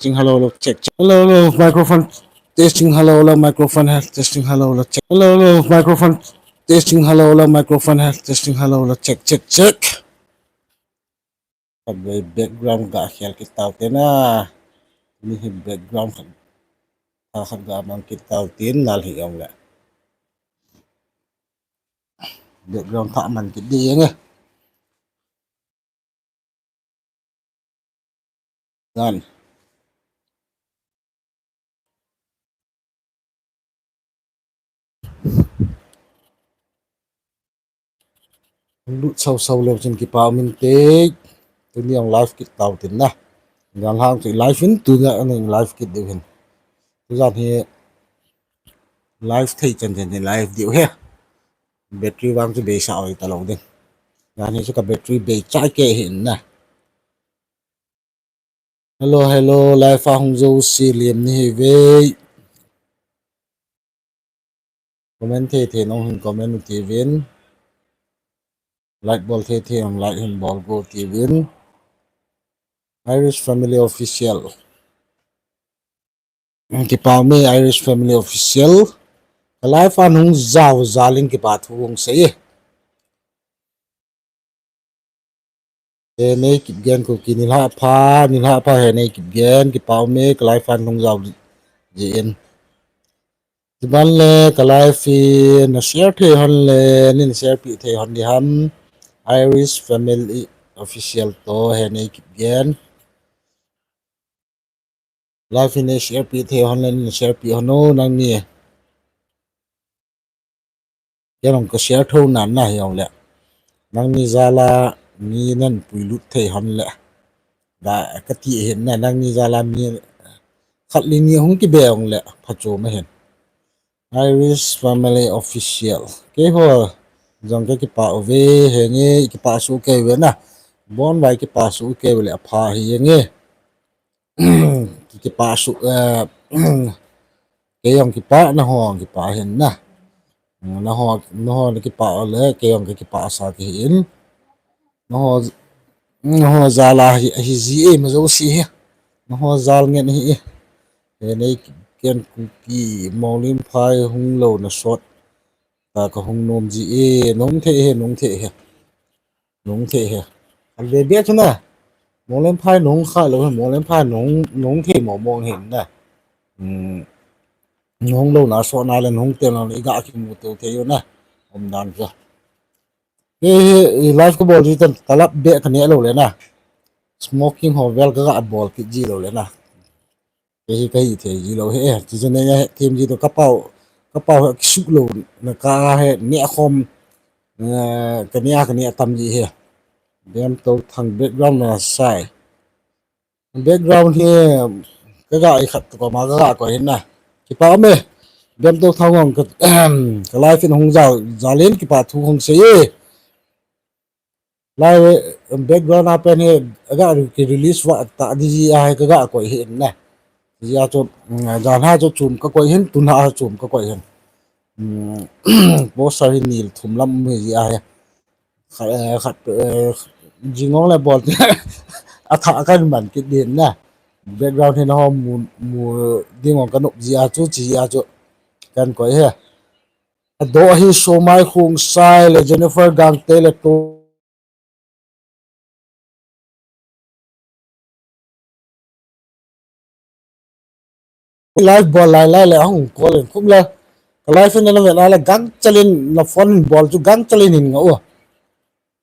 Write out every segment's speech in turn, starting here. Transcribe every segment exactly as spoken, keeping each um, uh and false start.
Testing, hello, hello, check, check. Hello, hello, microphone. Testing, hello, hello, microphone, hello, testing, hello, hello, check. Hello, hello, microphone. Testing, hello, hello, microphone, hello, testing, hello, hello, check, check, check. Khat vei background ga khel kit tau te na. Ni hi background khat, khat ga mang kit tau tin nal hi ong le. Background tha man kit di ong e. Done. Lut sau sau leu chun kipa min te. Tuni ang live kit tau tin na. Gan hang chu live in tu na ang live kit deu hin. Tu jan hi live thei chan chan hi live deu he. Battery vang chu bei sa oi ta lo ding. Jan hi chu ka battery bei chai ke hin na. Hello, hello, live a hung jo si liam ni hi vei. Comment thei thei nong hin comment u tivin. Like bol thei thei nong like hin bol go tivin. Irish Family Official. Kipa me Irish Family Official. Ka live a nung jao jaling kipa thu hung sei. He nei Kipgen Kuki nilha pha, nilha pha he nei Kipgen, kipa me ka live a nung jao ji in. Tiban le ka live in na share thei hon le, nin share pi thei hon di ham. Irish Family Official to he nei Kipgen. Live in share pi thei hon le, nin share pi hon o nang ni. Kei nong ka share tho nan na hi ong le. Nang ni jala mi nan pui lut thei hon le. Da ka ti hin na nang ni jala mi khat li ni hung kibe ong le pha chu ma hin. Irish Family Official. Kei ho jong ka kipa uve he nge kipa su ke ve na. Bon vai kipa su ke ve le pha hi nge. Kipa su, eh, kei jong kipa na ho kipa hin na. Na ho, na ho na kipa le kei jong kipa sa ki hin. Na ho, na ho jala hi, hi ji e ma jo si he. Na ho jal ngen hi e. He nei Kipgen Kuki Monglenphai hung lo na sot. Ta ka hung nom ji e, nom thei he, nom thei he. Nom thei he. Al be be chu na. Monglenphai nom kha lo he, Monglenphai nom, nom thei mo mong hin na. Hmm. Nom lo na so na le nom te na i ga kimu te te yo na. Om dan chu. He he live ka bol ji tan talap be ka ne lo le na. Smoking ho vel ka ga bol kit ji lo le na. Kei hi ka hi thei ji lo he, ti chen nei a he, thim ji to ka pau, ka pau he, kisuk lo, na ka he, ne a khom, eh, ka ne a, ka ne a tam ji he. Bem to thang background na sai. Background he, ka ga i khat to ka ma ka ga ko hin na. Kipa me, bem to thang ong ka, ka live in hung ja, ja len kipa thu hung sei e. Lai, background a pen hi, aga ki release va ta di ji a hi ka ga koi hi na. Ji a chu, mm, jan ha chu chum ka koi hin, tun ha chu chum ka koi hin. Mm, poster hi nil thum lam hi ji a hi. Khat, eh, khat, eh, jingong le bol. A tha kan man kit din na. Background hi na ho mu, mu ding ong ka nop ji a chu, ji a chu. Kan koi hi. A do hi Somai Khongsai le Jennifer Gangte le to. Live bol lai lai le hung call in kum le. Ka live in na ve lai le gang chalin na phone in bol chu gang chalin in nga u.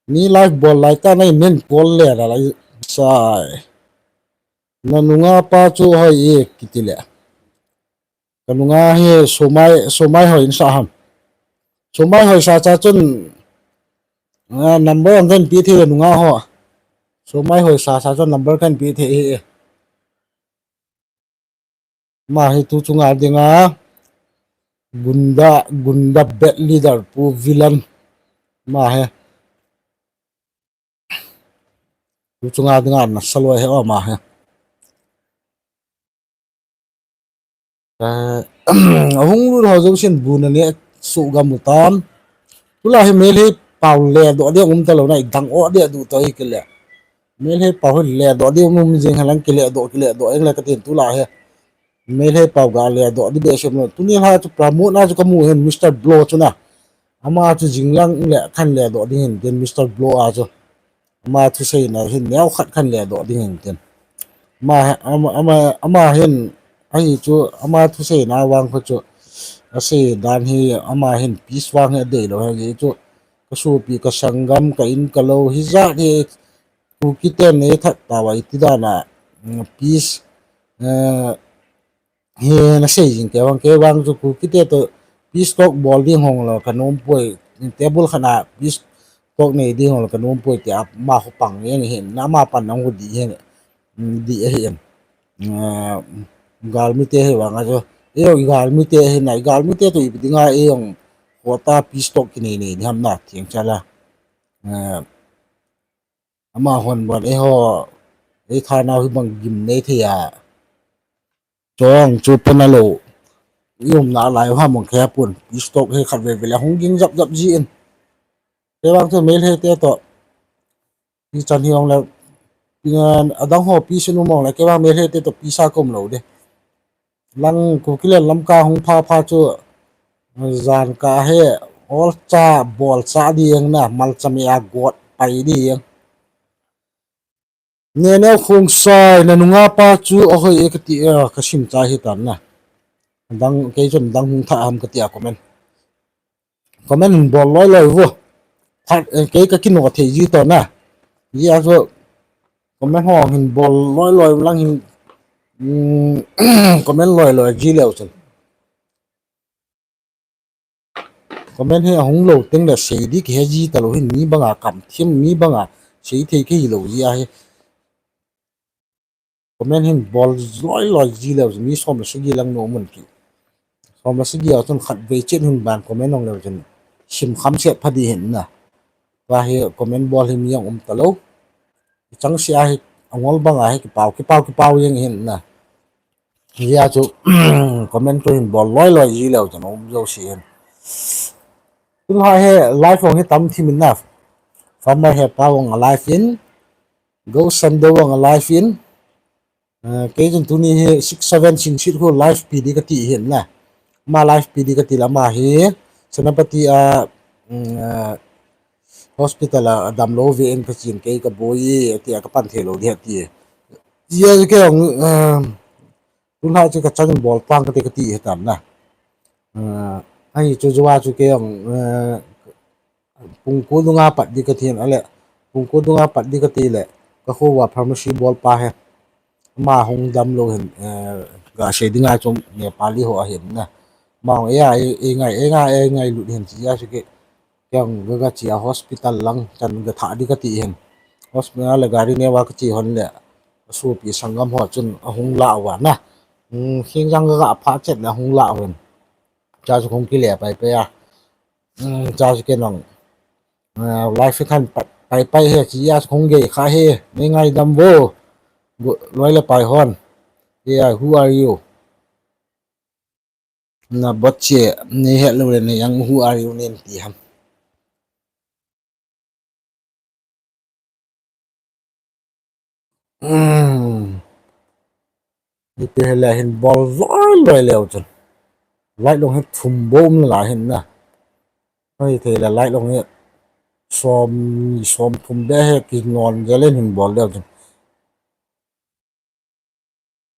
Ni live bol lai ta na in nen call le la lai sai. Na nunga pa chu hoi e kiti le. Ka nunga hi Somai, Somai hoi in sa ham. Somai hoi sa cha chun, ah, number ang kan pi thei nunga ho. Somai hoi sa sa chun number kan pi thei hi. Ma hi tu chunga dinga gunda, gunda bad leader pu villain. Ma hi. Tu chunga dinga na saloi he o ma hi. Eh, ahung lut ho jousen bu na ne su gam u tam. Tula hi mel hi pau le do de um ta lo na i dang o de du to hi ke le. Meitei pau hin ledoh ding um jing hen lang, kiledoh, kiledoh eng le katin tulai hi. Meitei pau ga ledoh ding behseh lou. Tuni lha chu promote na chu kamu hin Mister Blow chu na. Ama chu jing lang le khan ledoh ding hin tin Mister Blow a chu. Ama thusei na hin neo khat khan ledoh ding hin tin. Ama, ama, ama, ama hin, ahi chu, ama thusei na vang kho chu. Asei dan hi, ama hin peace vang hi adei lou hi chu. Ka sopi, ka sanggam, ka in, ka lou, hijat hi, Kuki ten nei that tau a iti dan a, mm, peace, eh, hi nasei jing kei vang, kei vang chu Kuki te toh peace talk bol ding hong lou ka nom poi, table khat a peace talk nei ding hong lou ka nom poi tia ama khu pang jeng hin, na ama pan nang khu di hin, mm, di ahi em. Ah, galmi te hi vang a chu, eiho galmi te hi na, galmi te toh ipi dinga eiho khota peace talk kinei nei ni ham na, thiang cha la. Ah, Ama hon bon eiho, ei thanau hi bang gim nei thei a. Chong chu pona lou. I umna lai u ham mong khe pun. Peace talk hi khat veve le hung ging jap jap ji in. Kei vang chu Meitei te toh. Pi chan hi ong le, pi, adang ho peace in um ong le, kei vang Meitei te toh peace a ka um lou de. Lang Kuki le Lamka hung pha pha chu, jan ka he, ol cha, bol cha ding na, mal cha mi a got pai ding. Nene Khongsai, na nunga pa chu ahoi e kati, eh, ka sim cha hi tan na. Dang, kei chun dang hung tha ham kati a comment. Comment hin bol loi loi vo. Phat, eh, kei ka kino thei ji to na. Ji a chu comment ho hin bol loi loi lang hin, mm, comment loi loi ji leu chun. Comment hi ahung lou teng le sei di kihe ji ta lou hin mi banga kam thim mi banga sei thei kei lou ji ahi. Comment hin bol loi loi ji leu mi som le sagi lang no mun ki. Som le sagi a chun khat vei chet hin ban comment ong leu chun sim kham set pha di hin na. Tua hi comment bol hi mi ang um ta lou. Chang sia hi angol banga hi kipau, kipau, kipau jeng hin na. Hia chu comment chu hin bol loi loi ji leu chun um jo si hin. Tun ha he live ong hi tam thim in na. Farmer he pa ong a live in. Go Sando ong a live in. Eh, kei chun tuni hi six seven sin sit khu live pi di kati hin na. Ma live pi di kati la ma hi. Senapati a, mm, eh, hospital a dam lou ve in ka chin kei ka boi e, ati a ka pan thei lou di ati. Hia kei ong, eh, Tun ha chu ka chang in bol tang kati kati hi tam na. Ah, ahi chu jua chu kei ong, eh, pungku dunga pat di kati hin ale. Pungku dunga pat di kati le. Ka khu va pharmacy bol pa he. Ma hung dam lou hin, eh, ga sei dinga chu Nepali ho ahin na. Ma hung e a, e, e ngai, e ngai, e ngai lut hin chi a chu kei. Kei ong ga ga chi a hospital lang chan ga tha di kati hin. Hospital le gari neo a ka chi hon le. Sopi sanggam ho chun ahung la uva na. Hmm, khing jang ga ga pha chet le ahung la uvin. Cha chu khong kile pai pai a. Hmm, cha chu kei nong. Ah, live khan pai, pai pai he chi a khong gei kha he. Nei ngaidam vo. Loi le pai hon. Yeah, who are you? Na bot che, nei het lou le nei ang who are you nen ti ham. Hmm. Ipi hile hin bol loi loi leu chun. Light long hi thum bou um la hin na. Hoi thei le light long hi som, som thum be he ki non jelen hin bol leu chun.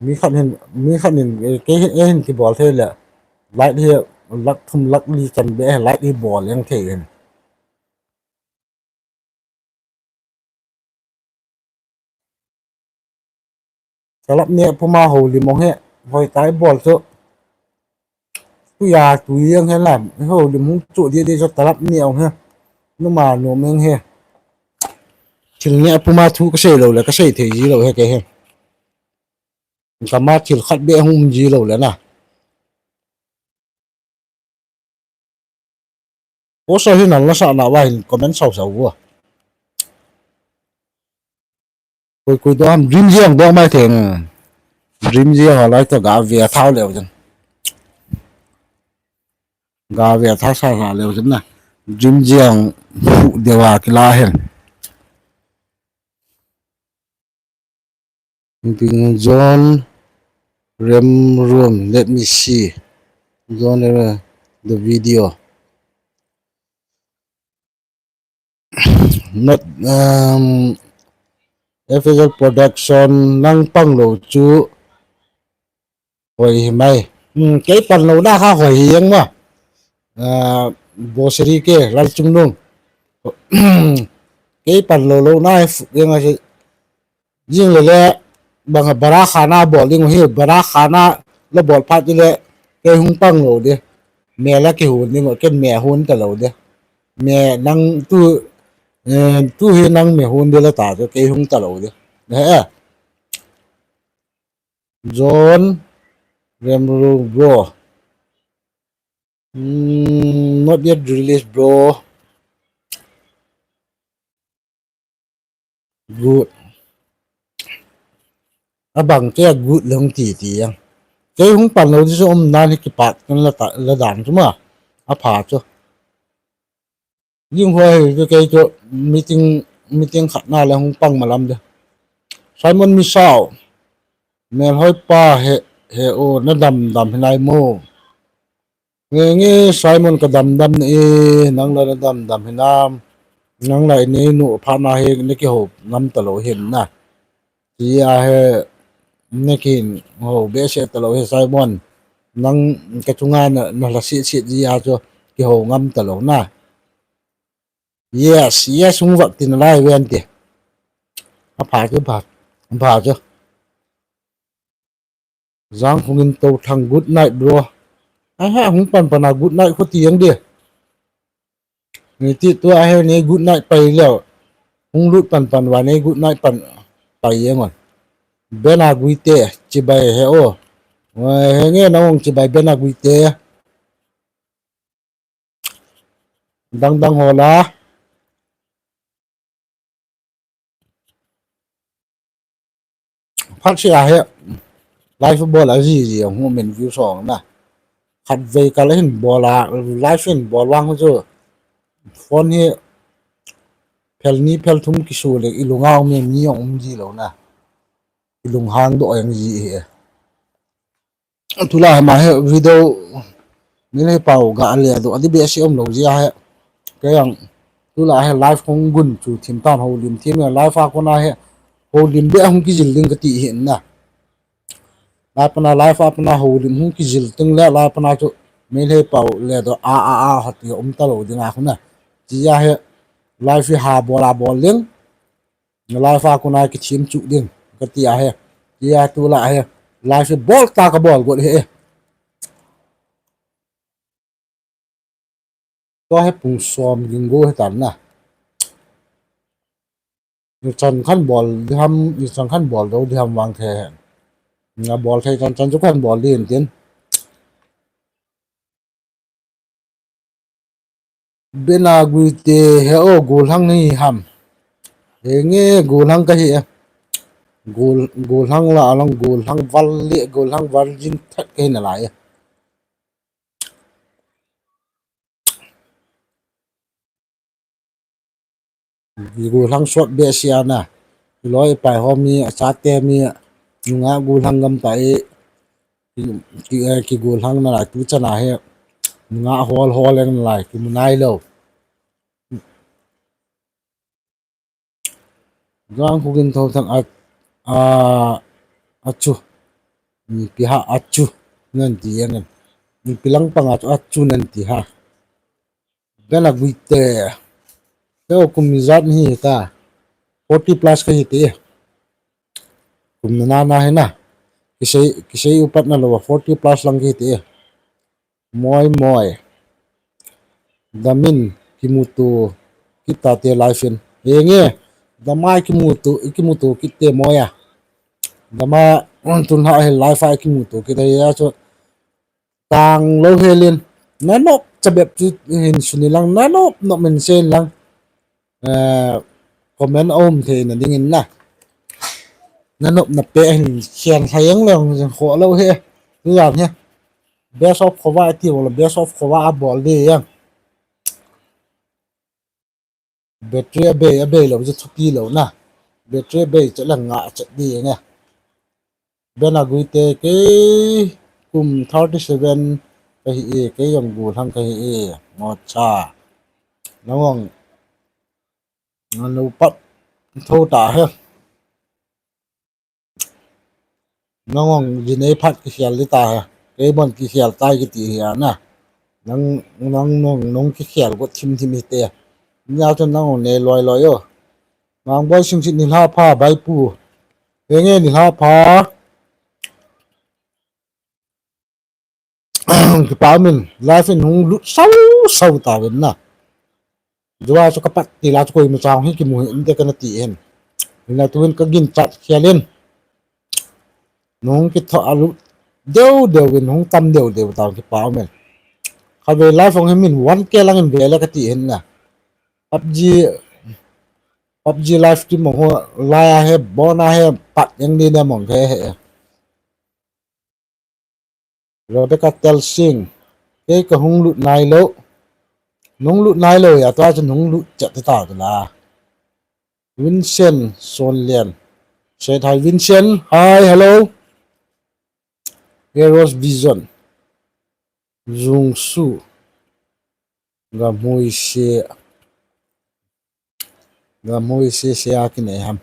Mi khat hin, mi khat hin, eh, kei hin, eh, hin kibol thei le. Light hi, lakh thum lakh li chan be, light hi bol jeng thei hin. Talap neh puma houlim ong hi, hoi tai bol chu. Tuia, tui ang he lam, houlim hung chu dia dia chu talap neh ong he. Numa nom eng he. Thil neh puma thu kasei lou le, kasei thei ji lou he kei he. Kama thil khat be hung um ji lou le na. Posa hi nal na sa na va hin comment sau sau vo. Koi koi do ham dream jiang do mai theng. Dream jiang ha lai to ga ve thau leu jan. Ga ve tha sa sa leu jan na. Dream jiang hu dewa kila hen. John Remroom, let me see. John Remroom, the video. Not, um, F S L Production, nang pang lou chu hoi hi mai. Hmm, kei pan lou na kha hoi hi jeng ma. Ah, Boseri ke, Lalchungnung. Kei pan lou lou na hi fu-, jeng a si. Jing le le, bang a bara khana bol ding hi, bara khana la bol phat le, kei hung pang lou de. Me la kihon ding, kei me hon ta lou de. Me nang tu, eh, tu hi nang me hon de la ta, kei hung ta lou de. Eh, eh. John Remroom, bro. Hmm, not yet released, bro. Good. Abang kei a good le hung ti ti jeng. Kei hung pan lou di chu um nan hi kipat kan la ta, la dan chu ma. Apha chu. Jing hoi hi chu kei chu meeting, meeting khat na le hung pang ma lam de. Simon Misao. Melhoi pa he, he o, na dam dam hi nai mo. Nge nge Simon ka dam dam e, nang la na dam dam hi nam. Nang la i nei nu pha na hi na kihou ngam ta lou hin na. Ti a he na kihou behseh ta lou hi Simon. Nang ka chunga na, na la sit sit ji a chu kihou ngam ta lou na. Yes, yes, hung vak tin a lai ven ti. Apha chu, pha, pha chu. Jang Khungin Touthang, good night, bro. Aha, hung pan pan a good night kho ti jeng di. Ni ti tua he ni good night pai leo. Hung lut pan pan va ni good night pan pai jeng on. Bena Guite, chibai he o. He nge na hung chibai Bena Guite. Dang dang ho la. Phat sia he live bol a ji ji hung min view song na. Khat vei kal hin bol a live hin bol vang chu phone hi phel ni phel thum kisu le i lunga um ni um ji lou na. I lunghang doh jeng ji hi e. Tulai ma he video mi le pau ga le do adi be si um lou ji a he. Kei jang tulai he live hung gun chu thim tan houlim thim le live a kona he houlim be hung kijil ding ka ti hi na. Live pana live a pana houlim hung kijil ting le live pana chu mi le pau le do a a a hat um ta lou ding a khu na. Ji a he live ha bol a bol ding. Live a kona kithim chu ding ka ti a he. Ti a tulai he live bol ta ka bol got he. Tua he pung som ging go he tan na. Ni chan khan bol di ham, ni chan khan bol do di ham vang the he. Na bol thei chan chan chu khan bol di hin tin. Bena Guite he o, Golhang ni ham. He nge Golhang ka hi e. Gol, Golhang la along Golhang val le Golhang val jing that ka hi na lai e. Ki Golhang sot be sia na. Ki loi pai ho mi, a chate mi, nunga Golhang gam ta e. Ki, ki, eh, ki Golhang na la tu chana he. Nunga hol hol eng na la ki mu nai lou. Jang Khungin Touthang a, a, a chu. Ni pi ha a chu. Nan ti yang. Ni pi lang pang a chu a chu nan ti ha. Bena Guite. Teo kum ijat ni hi ta. Forty plus ka hi ti. Kum na na na hi na. Kisei, kisei upat na lou forty plus lang ki hi ti. Moi moi. Damin kimuto kit ta te live in. He nge. Damai kimuto, kimuto kit te moi a. Dama tun ha he live a kimuto kit ta he a chu. Tang lou helin. Na nop cha bep chu hin suni lang. Na nop nop min sen lang. Eh, comment a um thei na ding in na. Na nop na pe hin sian thai yang lang jeng kho lou he. Tu jam he. Best of Khova ti bol, best of Khova a bol di yang. Battery a bei, a bei lou chu thupi lou na. Battery a bei cha lang nga cha di yang a. Bena Guite, kei kum thirty seven kahi e, kei jong gollhang kahi e. Ngocha. Nangong nanu pat tho ta he. Nangong jinei phat kikhel di ta he. Kei bon kikhel tai kiti hi ana. Nang nang nong nong kikhel got thim thim hi te. Nia chun nangong ne loi loi o. Mangboi Singsit nilhah pha baipu. Henge nilhah pha. Kipa min live in hung lut sau sau ta ven na. Jua chu kapat ti la chu koi mu chang hi kimu hi inte kana ti hen. Ina tuin ka gin chat khialin. Nung kitho alu deu deu in hung tam deu deu ta kipa min. Ka ve live hung hi min one K lang in ve la ka ti hen na. PUBG PUBG live stream mong ho lai a he bon a he pat yang ni na mong he he. Rebecca Telsing. Kei ka hung lut nai lo. Nung lut nai lo ya tua chun hung lut chat ta ta la. Vincent Sonlian. Say hi Vincent. Hi, hello. Heroes Vision. Zungsu. Gamhui se. Gamhui se se a kinei ham.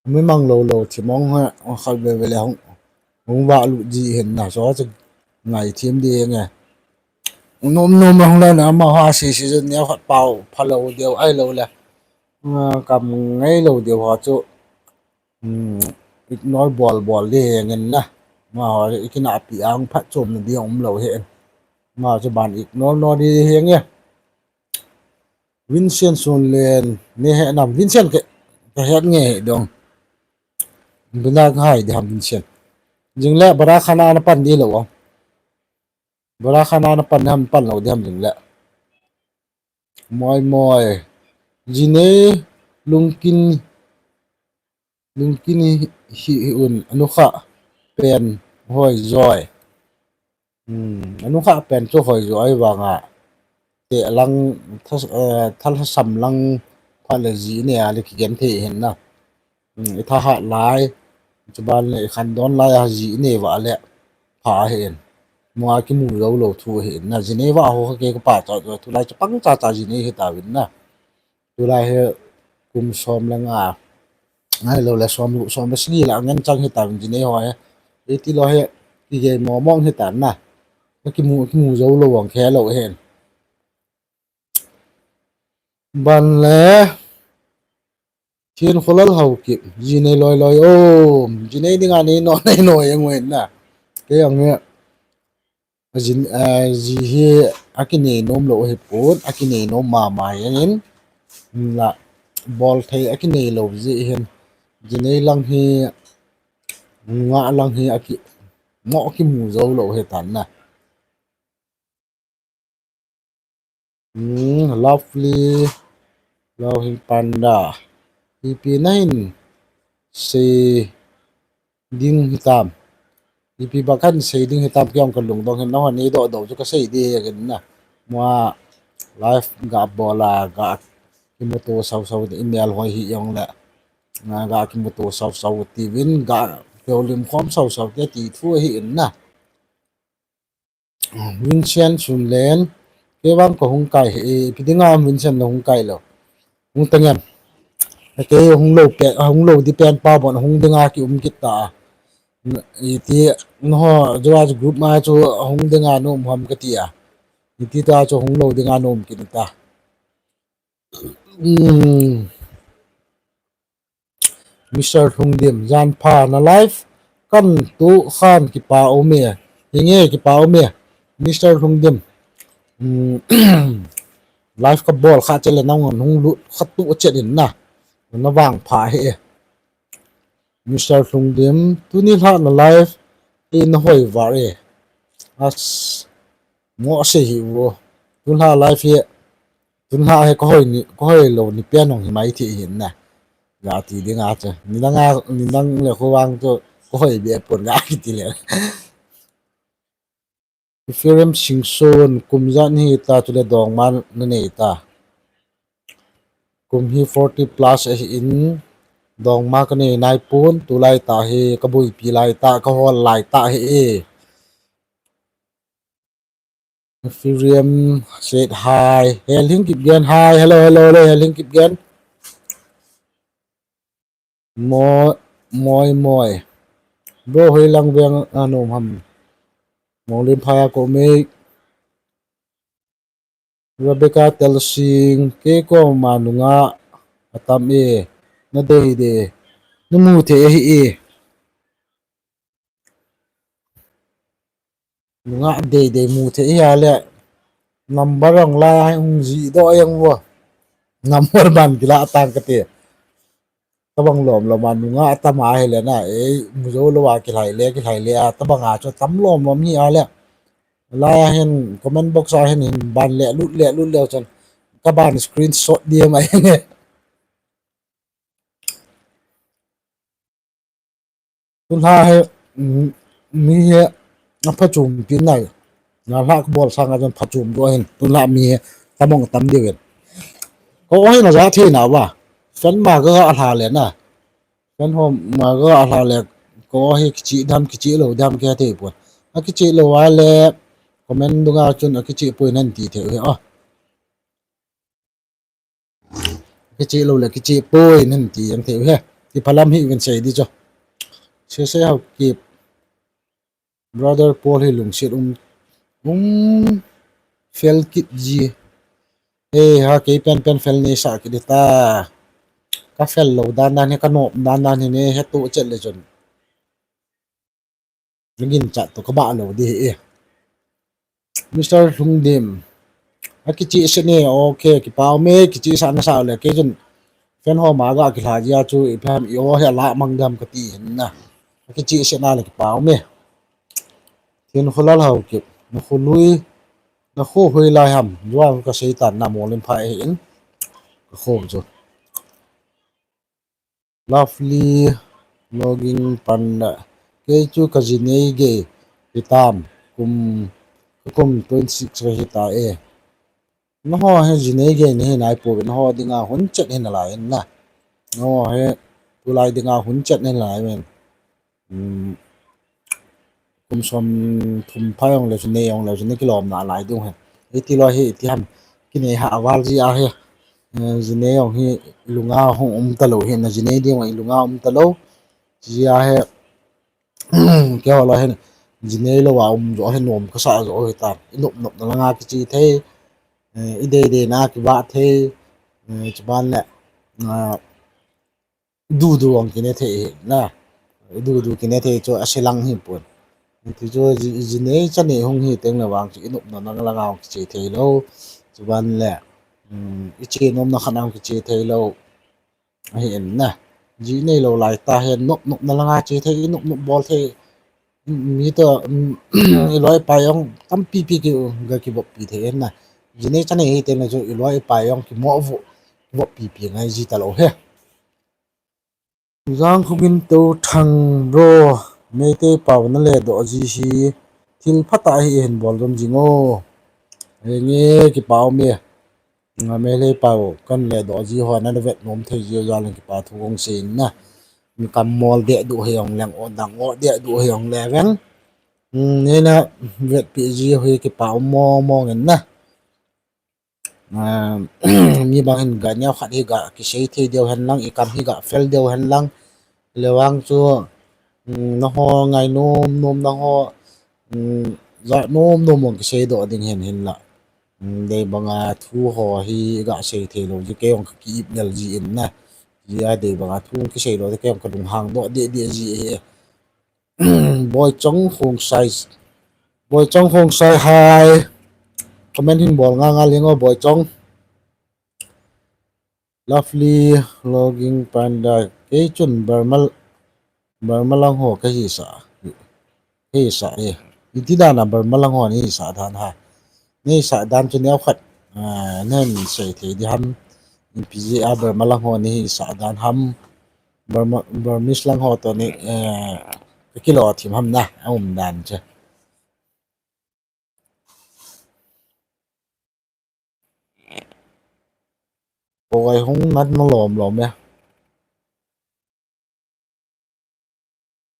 Mi mang lo lo thi mong ha khat ve ve le hung hung va lu ji hen na so chu ngai thim di nge. Nom nom hung la na ma ha si si ne khat pau pha lo deu ai lo le. Kam ngai lo deu ha chu ignore bol bol di ngen na. Ma ha ikina pi ang phat chom na di um lo hen. Ma chu ban ignore no di hen nge. Vincent Sunlen, ne he nam Vincent ke, ke het nge he dong. Bina hai di ham Vincent. Jing le bara khana na pan di lo. Bara khana na pan ham pan lo di ham jing le. Moi moi. Jine lungkin lungkin hi hi un anukha pen hoi joi. Anukha pen chu hoi joi vanga te lang thal sam lang pha le ji ne a le kigen thei hin na. I tha hat lai chuban le i khan don lai a ji ne va le pha hin. Mua kimu lo lo thu hin na ji ne va ho ke ka pa cho cho thu lai chu pang cha cha ji ne hi ta vin na. Tulai hi kum som le nga ngai lo le som lu som le sagi la ngen chang hi ta vin ji ne ho he. Iti lo he kigei mo mong hi ta na. Kimu kimu zo lo wang khe lo hen. Ban le Thin Kholal Haokip ji nei loi loi o ji nei dinga nei no nei no e ngoi na. Ke ang he. Ajin, eh, ji hi akinei nom lo hi pon, akinei nom mama jengin, la bol thei akinei lo ji hin, ji nei lang hi, nga lang hi aki, mo kimu zo lo hi tan na. Hmm, lovely, lovely panda. Ipi nahin sei ding hitam. Ipi bang kahin sei ding hitam kei jong kalungdong hin nahon neidoh doh chu kasei ding ahin na. Mua live ga bol a ga kimuto sau sau email hoi hi jong le. Nga ga kimuto sau sau ti vin ga peulim khom sau sau te ti thu ahi in na. Vincent Sunlen, kei vang ka hung kai hi, ipi dinga Vincent na hung kai lo. Hung tengem. Kei hung lo pe, hung lo di pen pa bon hung dinga ki um kit ta. Iti no ho, jo a group ma chu hung dinga no um ham ka ti a. Iti ta chu hung lo dinga no um kit ta. Hmm. Mister Lhungdim, jan pha na live kan tu khan kipa um e. Hinge kipa um e. Mister Lhungdim. Um, live ka bol kha chele nang hung lut kha tu chet in na. Na vang pha he. Mister Lhungdim, tuni lha na live e na hoi var e. As mo se hi wo. Tun lha live he. Tun lha he ka hoi ni, ka hoi lo ni pian hong hi mai thi hin na. Ga ti ding a che. Ni dang a, ni dang le ko wang to ka hoi be pon ga ki ti le. Ephraim Singson, kum jan hi ta tu le dong man na nei ta. Kum hi forty plus ahi in. Dongma kanei naipon, tulai tah hi, kabuipi lai tah, kahol lai tah hi e. Ephraim said hi. Helhing Kipgen hi. Hello, hello, hello, Helhing Kipgen. Moi, moi, moi. Bro, hoilang veng anom ham? Monglenphai a koi me. Rebecca Telsing, kei koma nungah atam e, nadeidei, namu thei ahi e. Nungah deidei mu thei ahile, number jong la hung jih doh jeng uvo. Number ban kilah tang kati. Tobang lom lom a nungah atam ahile na, ei, mu jou lou a kilhai le, kilhai le a, tobang a chu tam lom lom hi ahile. Lai a hin, comment box a hin, hin ban le lut le lut le chun, kaban screenshot ding ahi nge. Tulha hi, mi hi, aphachompi nai. Nalhah kabol sanga chun phachom doh ahin, tulha mi hi, tamong tam diu hin. Koi hin ajah thei nauva. Fan ma ga alha le na. Fan ho ma ga alha le, koi hi kicheh dam, kicheh lou dam kithei pon. Akicheh lou ahile, comment dunga chun akicheh poi nan ti thei u hi a. Kicheh lou le, kicheh poi nan ti jeng thei u hi. Ti phalam hi ven sei di chu. Sese Haokip. Brother Paul hi lungset um, um, fel kit ji. Ei ha, kei pen pen fel neisah kit ta. Kafel lou dan dan hi, kanop dan dan hi neihetoh chet le chun, naginchat toh kabah lou di hi e. Mister Lhungdim. Akichehset ne, okay, kipa ume, kichehsah nasah le, kei chun fan ho ma ga kilha jia chu ipi ham, i-o hi alah mang dam kati hin na. Akichehset na le kipa ume. Thinkholal Haokip, nakho lui, nakho hoilai ham, juang kasei tan na, Monglenphai ahin, kakho chu. Lovely Logging Panda, kei chu kajinei gei hitam, kum, kakum twenty six kahita e. Nangho hi jinei gei nahi naipouve, nangho dinga hun chet hi nalai in na. Nangho hi tulai dinga hun chet hi nalai uvin. Kum som thum pha jong leu chun, nei jong leu chun, nakilom nalai diu ahi. Hiti loi hi, iti ham, kinei ha aval ji ahi. Jinei jong hi ilunga hung um talou hi, na jinei ding jong ilunga um talou. Ji ahi, keiho loi hi, jinei lou a um jo hi nom kasah jo hitan. Inop nopna langa kiche thei, ideidei na kivah thei, chuban le, dudu jong kine thei hi na. Dudu kine thei chu ase lang hipon. Ti chu ji, jinei chanei hung hi teng le vang chu inopna langa hung kiche theilou. Chuban le, iche nomna khat a hung kiche theilou. Ahi in na. Ji neilou lai tah hi nop nopna langa che thei, inop nop bol thei. Mi toh, iloi ipai jong tampi pi ki, ga kivoppi thei in na. Jinei chanei hi teng le chu iloi ipai jong kimoh vo, kivoppi pi ngai ji talou hi. Jangkhogin Touthang bro, Meitei pao naledoh ji hi thil phatah hi ihin bol jom jing o. Henge, kipa ume. Meitei pao kanledoh ji ho navet nom thei ji jal in kipa thu kong sei in na. Kam mol dehduh hi jong leng, o dang o dehduh hi jong le veng. Neina vetpeh ji hi kipa um mong mong in na. Mi bang hin ga neo khat hi ga kisei thei diu hen lang, ikam hi ga fel diu hen lang. Le vang chu, nangho ngai nom nom, nangho ja nom nom mong kiseidoh ding hin hinla. Dei banga thu ho hi ga sei theilou ji, kei jong kaki-ip nel ji in na. Jia dei banga thu kiseidoh, kei jong kalunghang doh deh deh ji hi. Boichong Khongsai. Boichong Khongsai hi. Comment hin bol nga nga leng o Boichong. Lovely Logging Panda. Kei chun Burma, Burma lang ho kahisah. Kahisah e. Iti dan a Burma lang ho nahisah dan ha. Nahisah dan chu neo khat, nahin sei thei di ham. Ipi jeh a Burma lang ho nahisah dan ham. Burma, Burmese lang ho toh ni, kakilo thim ham na, aum dan chu. Koi hung nat na lom lom e.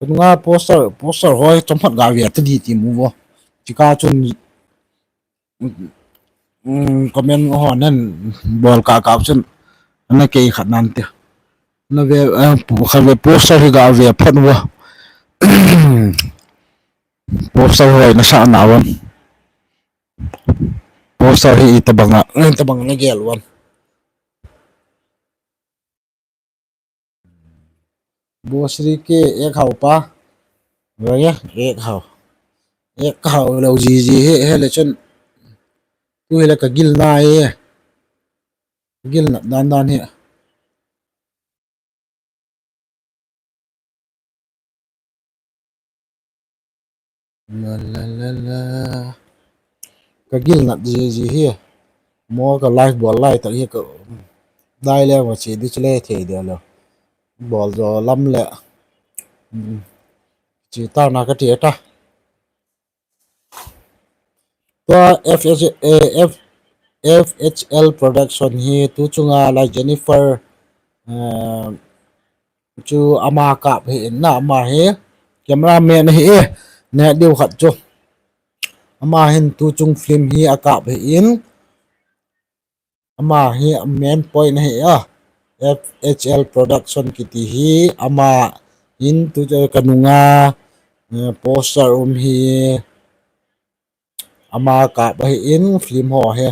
Ka nunga poster, poster ho hi chomkhat ga ve ta di ti mu vo. Chika chun, um, comment ho nan bol kah kah chun ana kei khat nan te. Na ve, eh, pu-, khat ve poster hi ga ve phat vo. Poster ho na sa na vo. Poster hi itabanga, itabanga na gel vo. Bosri ke ek hau pa. Raya ek hau. Ek hau lo ji ji he, he le chun. Tu he le ka gil na e. Gil na dan dan he. La, la, la, la. Ka gil nat ji, ji hi. Mo ka live bol lai tak hi ka dai le ma chi di chule thei dia lo. Bol jo lam le. Hmm. Chi ta na ka ti ta. Tua F H, eh, F, F H L Production hi tu chunga la Jennifer, eh, chu ama kap hi in na ama hi cameraman hi e ne diu khat chu. Ama hin tu chung film hi a kap hi in. Ama hi main point hi a. F H L Production kiti hi ama hin tu chu ka nunga, eh, poster um hi. Ama kap ahi in film ho hi.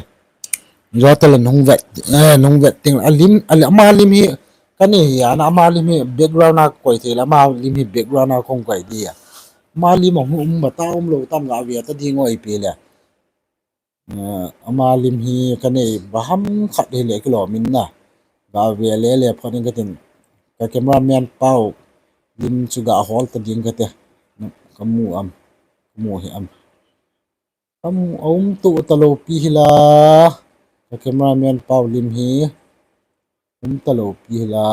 Jotalin hung vet, eh, hung vet ting a lim, a lim, ama lim hi ka nei hi a, na ama lim hi background a koi thei le, ama lim hi background a kong koi di a. Ama lim a hung um ba ta um lo tam ga ve ta ding oi pi le. Eh, ama lim hi ka nei ba ham khat hi le kilo min na. Ga ve le le pha ding ka tin. Ka cameraman pau lim chu ga hol ta ding ka te. Ka mu am, ka mu hi am. Kam a um tu ta lo pi hi la. Ka cameraman pau lim hi. Um ta lo pi hi la.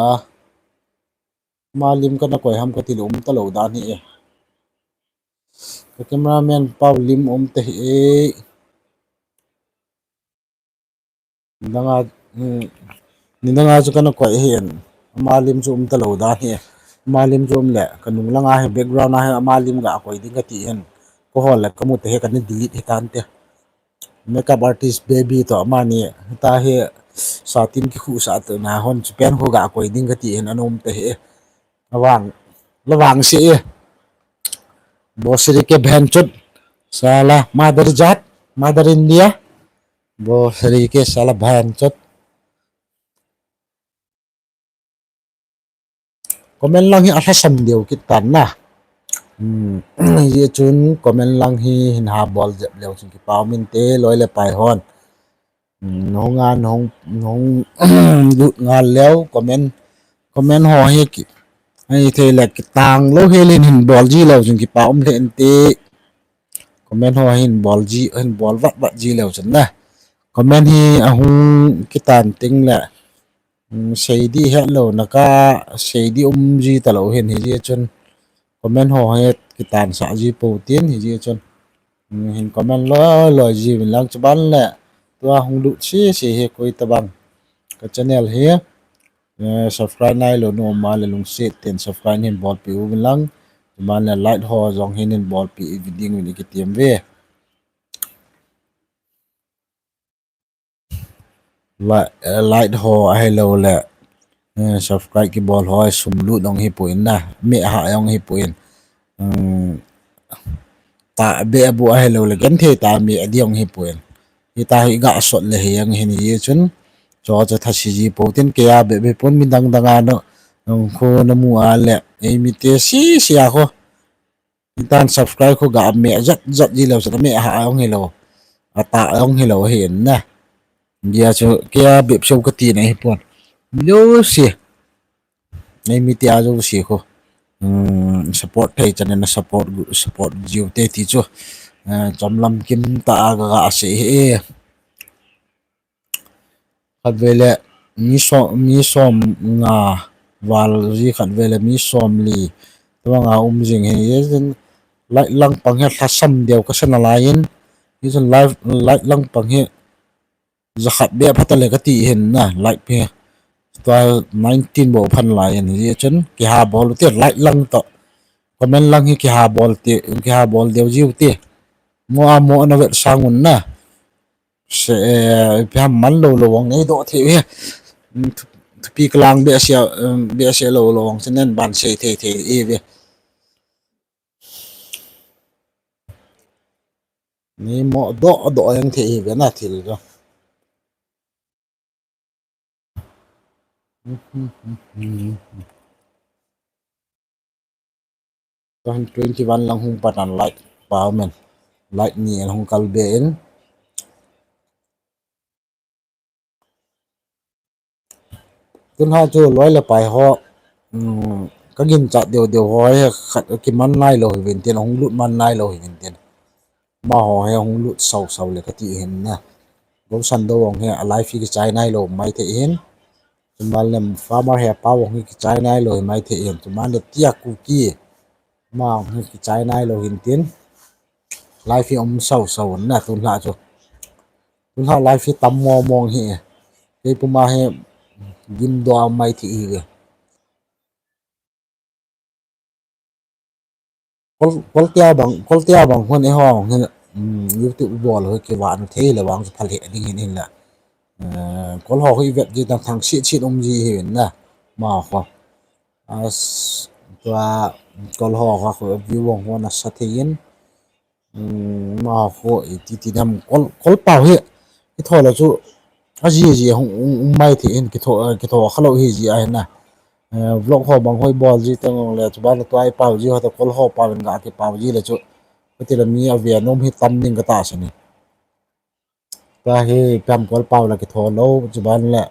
Ama lim ka na koi ham ka ti lo um ta lo dan hi e. Ka cameraman pau lim um ta hi e. Nidanga, hmm, nidanga chu ka na koi hi en. Ama lim chu um ta lo dan hi e. Ama lim chu um le ka nung langa hi background a hi ama lim ga koi ding ka ti hen. Ko hol le ka mu te hi ka ni delete hi tan te. Makeup artist baby to ama ni ta hi satin ki khu sa to na hon chu pen khu ga koi ding ka ti hen an um te hi. Lawang, lawang si e. Bosri ke bhenchot. Sala mother jat, mother India. Bosri ke sala bhenchot. Comment lang hi a lhasam deu kit tan na. Hmm, ye chun comment lang hi hin ha bol jep leu chun kipa um inte loi le pai hon. Hmm, nahung a, nahung, nahung lut ngal leu comment, comment ho hi ki. Ai thei le kitang lo he lin hin bol ji leu chun kipa um le inte. Comment ho hin bol ji, hin bol vat vat ji leu chun na. Comment hi ahung kitan ting le. Hmm, sei di het lo na ka, sei di um ji ta lo hin hi ji chun. Comment ho hi kitan sa ji po tin hi ji chun. Hmm, hin comment loi loi ji vin lang chu ban le. Tua hung lut si si hi koi ta bang. Ka channel hi, eh, subscribe nai lo nu ma le lungset tin subscribe hin bol pi u vin lang. Chu ban le like ho jong hin hin bol pi i video vin i ki tiam ve. Like, eh, like ho ahilou le, eh, subscribe kibol ho sum lut jong hi poi na, me ha jong hi poi. Hmm, ta be bu ahilou le genthei ta me adi jong hi poi. Hita hi ga sot le hi jong hin hi chun. Cho cho tha si ji po tin ke a be be pon mi dang dang a no. Jong kho na mu a le, ei mi te si si a kho. Hitan subscribe khu ga me jat jat ji leu, sa me ha jong hilou. Ata jong hilou hi na. Dia chu kia bep sou ka ti na hi pon. Lou si. Nei mi tia jou si khu. Hmm, support thei chan na support gu-, support jiu te ti chu. Eh, chom lam kim ta a ga ga se hi. Khat vele mi som, mi som nga val ji khat vele mi som li. Tua nga um jing hi, ye jin like lang pang hi lhasam deu ka sa na lai in. Ye jin like, like lang pang hi jakhat be phat le ka ti hin na, like pe. Tua nineteen bo phan lai in, ye chun ki ha bol te like lang to. Comment lang hi kiha bol ti, kiha bol deu jiu ti. Mo a mo na vet sang un na. Se, eh, ipi ham man lou lou ang nei doh thei hi. Thu-, thupi kalang behseh, um, behseh lou lou ang sinen ban sei thei thei hi ve. Nei mo doh doh ang thei hi ve na thil jo. Twenty one lang hung patan like pau men. Like ni en hung kal be in. Tun ha chu loi le pai ho, um, ka ginchat deu deu ho hi khat kiman nai lou hi vin tin, hung lut man nai lou hi vin tin. Amaho hi hung lut sau sau le kati hin na. Gosando vang hi a live hi kichai nai lou mai thei hin. Chuman le farmer hi a pau vang hi kichai nai lou hi mai thei hin. Chuman le tia Kuki ma vang hi kichai nai lou hin tin. Live hi um sau sau na tun ha chu. Tun ha live hi tam mo mong hi. Kei puma hi gim do mai thei hi. Kol, kol tia bang, kol tia bang hon e ho hin, um, YouTube bol ho kiva na thei le vang phal he ding hin hin la. Eh, kol ho hi vet ji tang thang sit sit um ji hin na. Ma ho. As, tua, kol ho ho view vang ho na sa thei in. Um, ma ho i ti ti dam kol, kol pau hi. Kitho la chu, a ji ji hung, um, um mai thei hin, kitho, eh, kitho kha lou hi ji a hin na. Eh, vlog ho bang hoi bol ji teng le chu ban tua i pau ji ho ta kol ho pau in ga ki pau ji le chu. Kati la mi a ve nom hi tam ding ka ta sa ni. Tua hi pam kol pau la kitho lou chu ban le.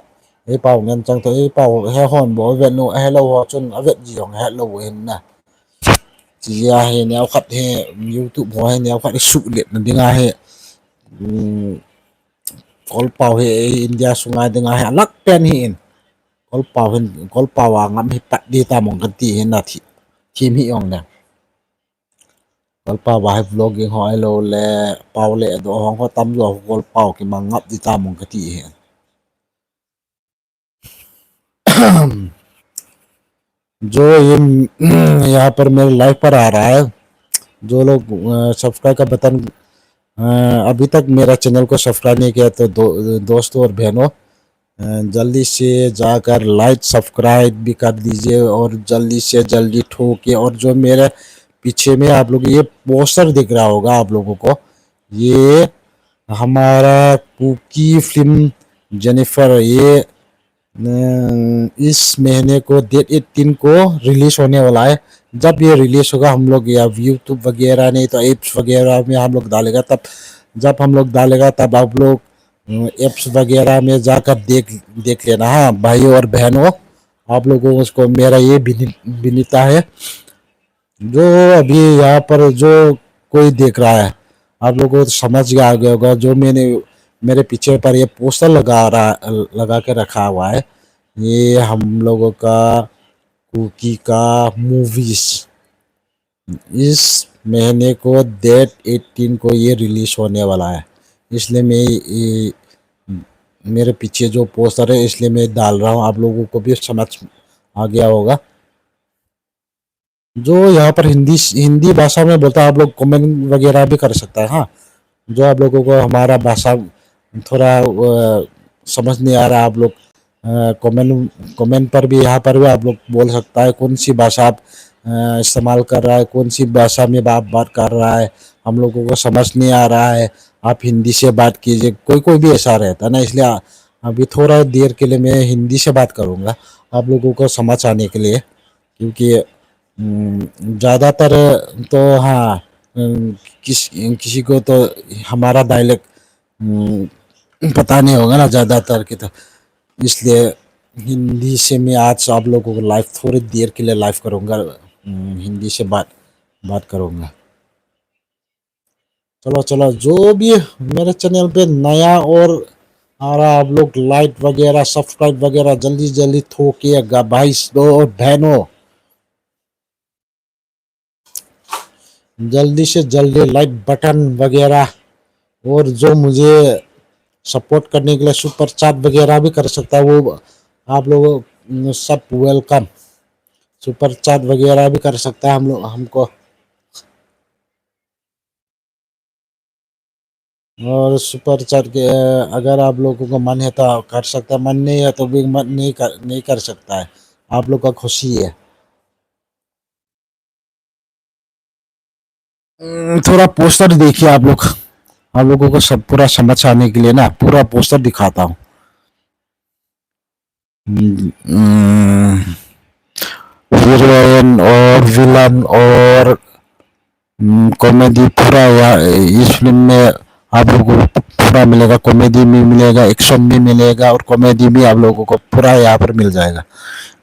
Ei pau ngen chang to ei pau he hon bo vet nu he lou ho chun a vet ji hong he lou hin na. Chi a hi neo khat hi YouTube ho hi neo khat hi suh let na ding a hi. Um, kol pau hi India sunga ding a hi a lak pen hi in. Kol pau hin, kol pau a ngam hi pat di ta mong kan ti hin na thi, thim hi ong na. Kol pau a hi vlogging ho ai lo le, pau le do hong ho tam jo kol pau ki mang ngap di ta mong kan ti hin. जो ये यहाँ पर मेरे लाइव पर आ रहा है, जो लोग, अ, सब्सक्राइब का बटन, अ, अभी तक मेरा चैनल को सब्सक्राइब नहीं किया तो दो-, दोस्तों और बहनों, अ, जल्दी से जाकर लाइक सब्सक्राइब भी कर दीजिए और जल्दी से जल्दी ठोके। और जो मेरे पीछे में आप लोग ये पोस्टर दिख रहा होगा आप लोगों को, ये हमारा कुकी फिल्म जेनिफर, ये अम, इस महीने को डेट एटीन को रिलीज होने वाला है। जब ये रिलीज होगा, हम लोग या यूट्यूब वगैरह नहीं तो एप्स वगैरह में हम लोग डालेगा, तब जब हम लोग डालेगा तब आप लोग, अम, एप्स वगैरह में जाकर देख, देख लेना, हाँ भाइयों और बहनों, आप लोगों को मेरा ये विनी-, विनीता है। जो अभी यहाँ पर जो कोई देख रहा है, आप लोगों को समझ आ गया होगा, जो मैंने, मेरे पीछे पर ये पोस्टर लगा रहा, लगा के रखा हुआ है, ये हम लोगों का कुकी का मूवीज। इस महीने को डेट एटीन को ये रिलीज होने वाला है, इसलिए मैं ये, मेरे पीछे जो पोस्टर है, इसलिए मैं डाल रहा हूँ, आप लोगों को भी समझ आ गया होगा। जो यहाँ पर हिंदी, हिंदी भाषा में बोलता है, आप लोग कमेंट वगैरह भी कर सकता है। हाँ, जो आप लोगों को हमारा भाषा थोड़ा, अ, समझ नहीं आ रहा, आप लोग, अ, कमेंट, कमेंट पर भी, यहाँ पर भी आप लोग बोल सकता है, कौन सी भाषा आप, अ, इस्तेमाल कर रहा है, कौन सी भाषा में आप बात कर रहा है, हम लोगों को समझ नहीं आ रहा है, आप हिंदी से बात कीजिए। कोई, कोई भी ऐसा रहता है ना, इसलिए आ-, अभी थोड़ा देर के लिए मैं हिंदी से बात करूँगा, आप लोगों को समझ आने के लिए। क्योंकि, उम, ज़्यादातर तो, हाँ, उम, किस-, किसी को तो हमारा डायलेक्ट, उम, पता नहीं होगा ना ज़्यादातर की, तो इसलिए हिंदी से मैं आज आप लोगों को लाइव, थोड़ी देर के लिए लाइव करूँगा, उम, हिंदी से बात, बात करूँगा। चलो, चलो, जो भी मेरे चैनल पे नया और आ रहा, आप लोग लाइक वगैरह, सब्सक्राइब वगैरह जल्दी, जल्दी ठोकिएगा भाई और बहनों। जल्दी से जल्दी लाइक बटन वगैरह, और जो मुझे सपोर्ट करने के लिए सुपर चैट वगैरह भी कर सकता है, वो आप लोग, उम, सब वेलकम। सुपर चैट वगैरह भी कर सकता है हम लोग, हमको। और सुपर चैट के, अगर आप लोगों का मन है तो कर सकता है, मन नहीं है तो भी मत, नहीं कर, नहीं कर सकता है, आप लोग का खुशी है। हम्म, थोड़ा पोस्टर देखिए आप लोग, आप लोगों को सब पूरा समझ आने के लिए ना पूरा पोस्टर दिखाता हूँ। हम्म, हीरोइन और विलन और कॉमेडी पूरा, या इस फिल्म में आप लोगों को पूरा मिलेगा। कॉमेडी भी मिलेगा, एक्शन भी मिलेगा और कॉमेडी भी आप लोगों को पूरा यहाँ पर मिल जाएगा।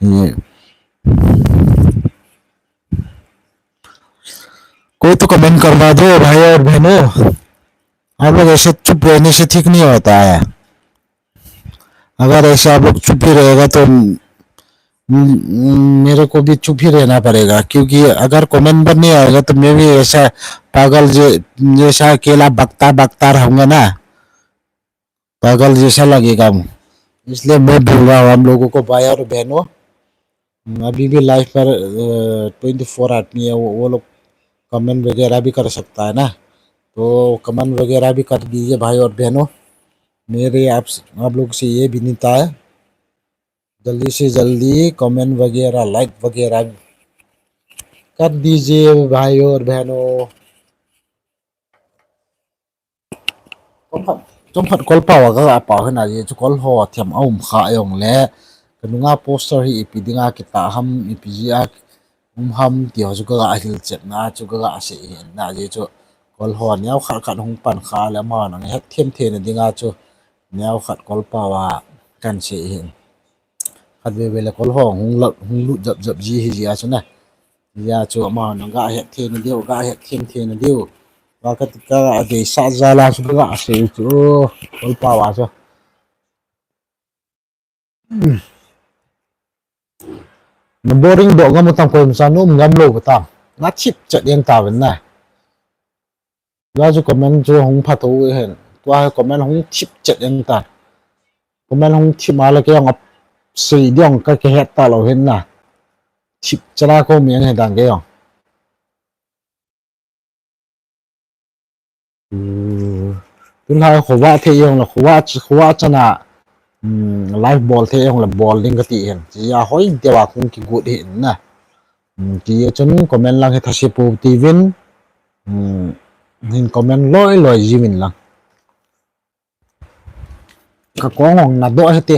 ये कोई तो कमेंट करवा दो भाई और बहनों, आप लोग ऐसे चुप रहने से ठीक नहीं होता है। अगर ऐसे आप लोग चुप ही रहेगा तो म-, म-, मेरे को भी चुप ही रहना पड़ेगा, क्योंकि अगर कमेंट पर नहीं आएगा तो मैं भी ऐसा पागल जे-, जैसा अकेला बकता बकता रहूंगा ना, पागल जैसा लगेगा। इसलिए मैं बोल रहा हूँ हम लोगों को, भाई और बहनों, अभी भी लाइव पर ट्वेंटी फोर आदमी है, वो, वो लोग कमेंट वगैरह भी कर सकता है ना, तो कमेंट वगैरह भी कर दीजिए भाई और बहनों। मेरे आप आप लोग से ये विनती है, जल्दी से जल्दी कमेंट वगैरह, लाइक वगैरह कर दीजिए भाई और बहनों। Chomkhat, chomkhat kolpao a ka ga pao hin a, je chu kolho thiam a um kha jong le, ka nunga poster hi ipi dinga kitah ham, ipi jia um ham ti ho chu ka ga hilchetna chu ka ga sei hin a, je chu kolho neo khat khat hung pan kha le, amahon ahet them thei na dinga chu neo khat kolpao a kan sei hin. Khat veve le kolho hung lut, hung lut jap jap ji hi jia chu na. Jia chu amahon ga het thei na diu, ga het them thei na diu. Ga ka, ka ga deisah jal a chu ka ga sei chu. Kolpao a chu. Na boring doh ngam u tam, koima cha na um ngam lou u tam. Na thip chet jeng tauvin na. Tua chu comment chu hung pha thou hin. Tua hi comment hung thip chet jeng tan. Comment hung thip ma le kei jong a sei ding ka kihet talou hin na. Thip chet a ko mi ang he dan kei jong. Tunlai khovah thei jong le khovah, khovah chana live bol thei jong le bol ding kati hin. Chia hoi deuva kong kigot hin na. Tia chun comment lang hi thase pou tivin, hin comment loi loi jiuvin lang. Ka kong hung nadoh hite.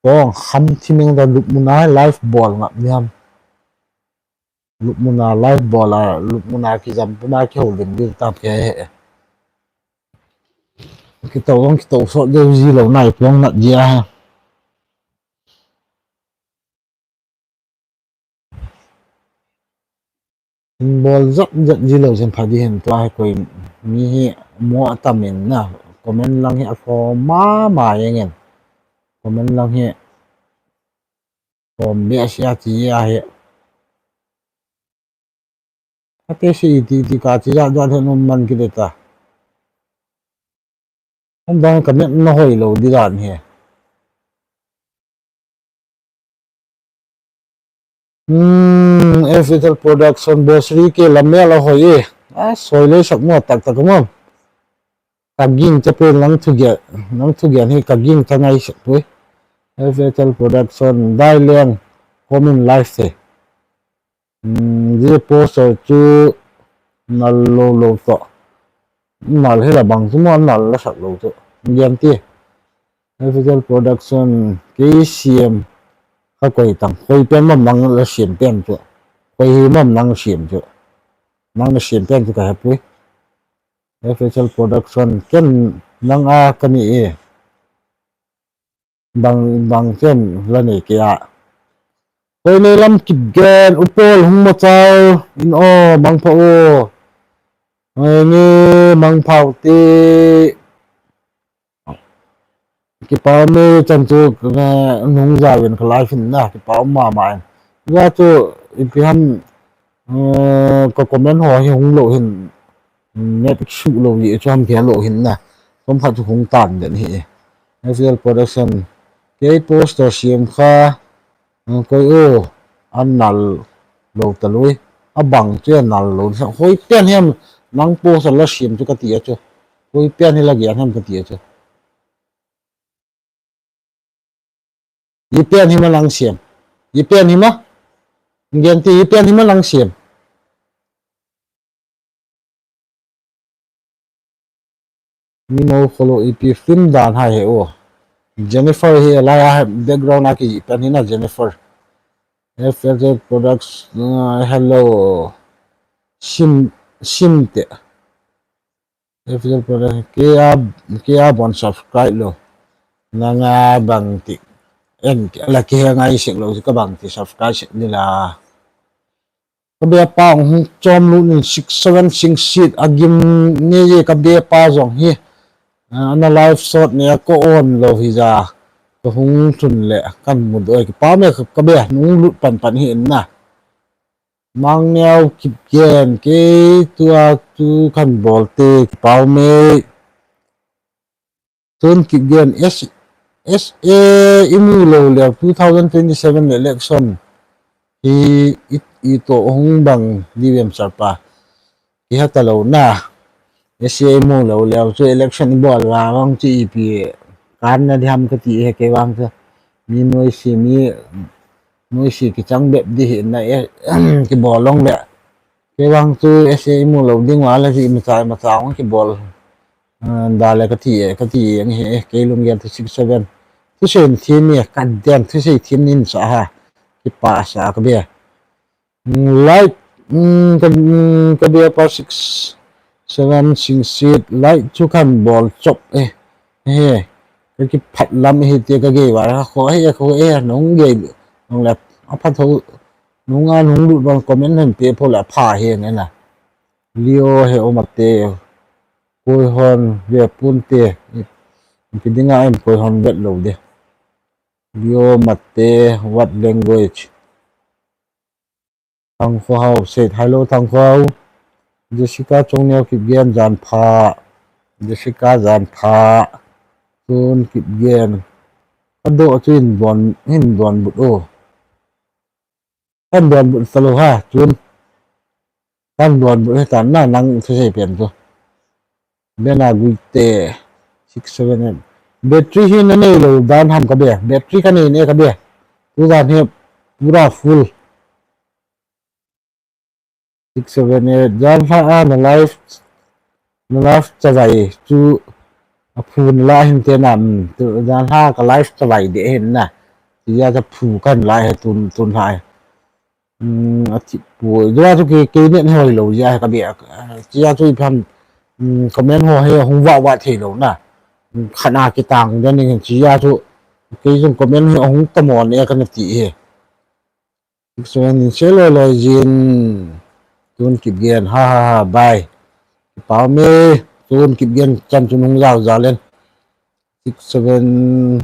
Kong ham thiming da lupmuna live bol ngap niam. Lupmuna live bol a, lupmuna kijam puma kihoulim ding tam ke he. Kitou ang kitou sot deu ji lou nai puang nat dia ha. Bol jat jat ji lou jen pha di hin, tua hi koi mi hi mo atam in na, comment lang hi akhom mama jeng in, comment lang hi khom behseh a ti ahi. Ate se iti iti ka ti jat jat hin um man kit ta. Hom dang ka net na hoi lou di dan hi. Hmm, F H L Production, Bosri ke lamel a hoi e. A, soi le sak mo tak tak mo. Ka ging cha pe lang thu ge, lang thu ge hi ka ging cha ngai sak pui. F H L Production, Dai Leng, Home in Life se. Hmm, je poster chu nal lou lou to. Nal hi la bang chu mo nal la sak lou chu. Gen ti. F H L Production, K C M. Ka koi tang, koi pen mam nang la siam pen chu. Koi hi mam nang siam chu. Nang la siam pen chu ka hepui. F H L Production, ken nang a ka ni e. Bang, bang chen la nei kei a. Koi nei lam kip gen, u Paul hung ma chau, in o, mang pha o. Ai ni, mang pha u ti. Kipa me chan chu, eh, nung ja ven ka live in na, kipa um mama in. Ja chu, ipi ham, eh, ka comment ho hi hung lou hin, net su lou hi chu ham thei lou hin na. Chomkhat chu hung tan den hi. F L Production. Kei poster siam kha, eh, koi u, an nal lou talui. Abang chu anal lou. Hoi pen hiam nang poster la siam chu kati a chu. Hoi pen hi la gen hiam kati a chu. Ipi pen hima nang siam. Ipi pen hima. Gen ti ipi pen hima nang siam. Mi mo follow ipi film dan hai he o. Jennifer hi lai a background a ki pen hina Jennifer. F L Z Products, uh, hello. Sim, sim te. F L Z Products, ke a, ke a bon subscribe lo. Nanga bang ti. En, la ke ngai sik lo, ka bang ti subscribe sik ni la. Ka be pa hung chom lu nin six seven sing sit a gim ni ye ka be pa jong hi. Ah, ana live shot ne ko on lo hi ja. Ka hung chun le kan mu doi ki pa me ka be nung lut pan pan hi na. Mang neo kip gen ke tua tu kan bol te ki pau me. Tun Kipgen S, S A imu lo le two thousand twenty-seven election hi i, i to hung bang di vem sarpa. Ki hata lo na. S A imu lo le chu election i bol wa wang chi ipi kan na di ham ka ti he ke wang chu. Mi noi si mi noi si ki chang bep di hi na e ki bol long le. Ke wang chu S A imu lo ding wa le ji ma cha ma cha wang ki bol. Ah, da le ka ti e, ka ti e, ang he, ke lung gen tu six seven. Tu se thi mi, ka den tu se thi nin sa ha. Ki pa sa ka be. Mm, like, mm, ka, mm, ka be pa six seven sing sit, like chu kan bol chop e. He. Ka ki phat lam he te ka ge wa, ka kho he, ka kho he, nong ge, nong le, a phat ho, nong a, nong lut bang comment han te pho la pha he ne na. Leo he o ma te. Koi hon ve pun te. Ipi dinga em koi hon vet lo de. Leo Mate, what language? Thang Kho Hau, say hello Thang Kho Hau. Jessica Chongneo Kipgen jan pha. Jessica jan pha. Tun Kipgen. Ka do chu in don, in don but o. Kan don but salo ha, chun. Kan don but he tan na nang thusei pen chu. Bena Guite, six seven eight. Battery hi na nei lo dan ham ka be. Battery ka nei ne ka be. Tu dan hi pura full. Six seven eight. Jan ha a na live, na live chavai chu a phun la hin te na, mm, tu jan ha ka live chavai de hin na. Ti ya cha phu kan lai he tun, tun hai. Um, a ti pu, dua chu ke, ke net hoi lo ya ka be, a, chia chu i pham, um, comment ho he hung wa wa thei lo na. Um, khana ki tang den ni chia chu ke jong comment ho hung ta mo ne ka na ti he. Six seven in se lo lo jin. Tun Kipgen, ha ha ha, bye. Pau me, Tun Kipgen chan chu nung jao jalen. Six seven,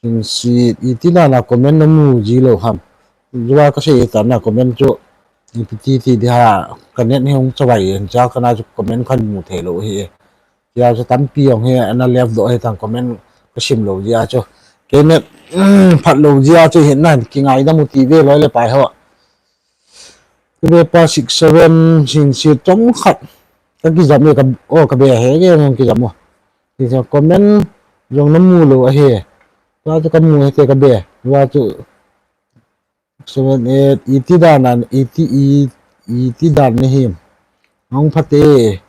sing sit, iti na na comment na mu ji lo ham. Jua ka sei ta na comment chu. Ipi ti ti di ha, ka net hi hung chavai, cha ka na chu comment kan mu thei lo hi. Tia chu tampi hung hi, ana left do hi tang comment ka sim lo ji a chu. Ke net, phat lo ji a chu hin nan, ki ngai da mu ti ve loi le pai ho. Ka be pa six seven, sing sit chom khat. Ka ki jam e ka, o ka be he ke nang ki jam o. Ti sa comment jong na mu lo a he. Tua chu ka mu he te ka be. Tua chu six seven eight, iti dan an, iti, i, iti dan ni him. Mang pha te.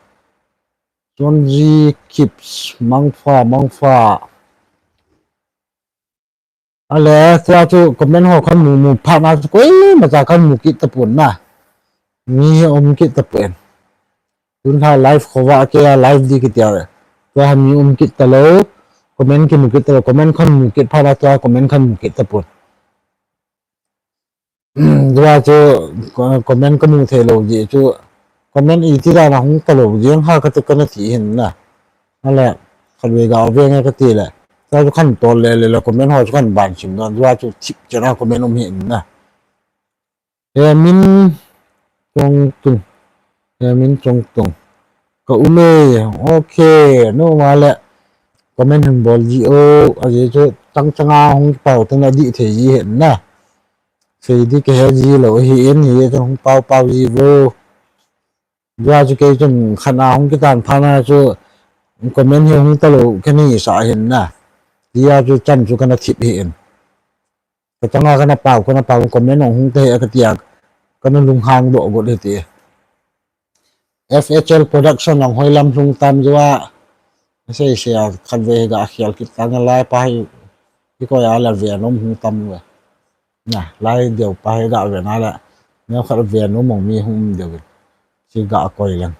John G Kips, mang pha, mang pha. Ale, tua chu comment ho kan mu, mu pha na chu koima cha kan mu kit ta pun na. Mi he um kit ta pun. Tun ha live khova ke a live di kit ya. Tua ha mi um kit ta lo. Comment ki mu kit ta lo. Comment kan mu kit pha na tua comment kan mu kit ta pun. Tua chu co-, comment ka mu thei lo ji chu. Comment iti dan a hung ta lo ji ha ka te ka na ti hin na. Ale, khat ve ga ve nge ka ti le. Tua chu kan tol le le le comment ho chu kan ban sim don. Tua chu thip chana comment um hin na. He min chong tung. He min chong tung. Ka um e. Okay. No ma le. Comment hin bol ji o, ajeh chu chang chang a hung pao teng adih thei ji hen na. Sei di kahe ji lou ahin, hijeh chun hung pao pao ji vo. Hijeh chun kei chun khat a hung kitan phat na chu comment hi hung talou kahisah hin na. Hijeh chun cham chu kana thip hin. Kachang a kana pao, kana pao, comment hung hung tahih a katia, kana lunghang doh got hite. F H L Production lang hoilam lhung tam jeh a, sei sei a khatvei hi ga khel kit tang lai pa hi, hikoi a la ve nom hung tam ve. Na, lai deu pa hi ga ve na la, neo khat ve nom mong mi hung um deu ve. Sei ga koi lang.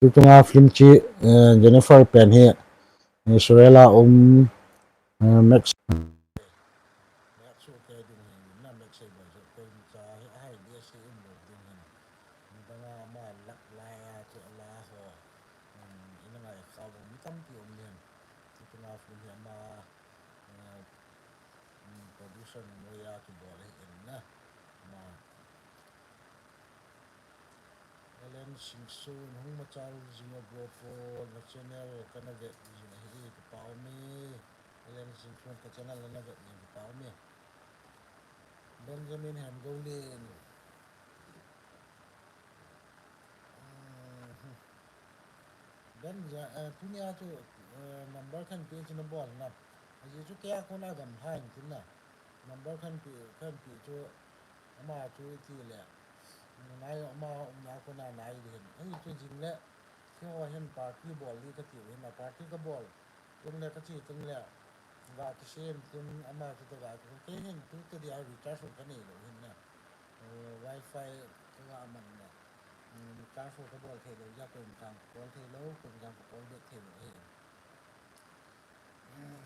Tuchunga film chi, eh, Jennifer pen hi, eh, Israel a um, eh, Max. Max u te ding hin, na Max sei boi so, koi cha hi, ahai dia sei um lo ding hin. Ni banga ma lak lai a, chu ala ho. Hmm, ina ngai kha bo, mi tampi um hin. Tuchunga film hi ama, eh, hmm, production noi a kibol ahin na. Ma. Ellen Singson, hung machal jing o bro, na channel kana vet jing ahi, kipa ume. Ellen Singson, ka channel na vet jing, kipa ume. Benjamin Hemgolin. Mhm. Ben, eh, tunia chu, eh, number khat pe chu nabol na. Ajeh chu kei a kona gam hai tin na. Number khat pe, khat pe chu ama chu iti le. Nai ama umna kona nai ding. Ajeh chu jing le. Keiho hin party bol ding kati u hin na, party kabol. Tun le kache tun le. Ga kisem tun ama chu toh ga kei hin tu te dia recharge kanei lou hin na. Eh, wifi kaga man le. Hmm, recharge kabol thei lou, ja kum chang kabol thei lou, kum chang kabol beh thei lou ahi. Hmm,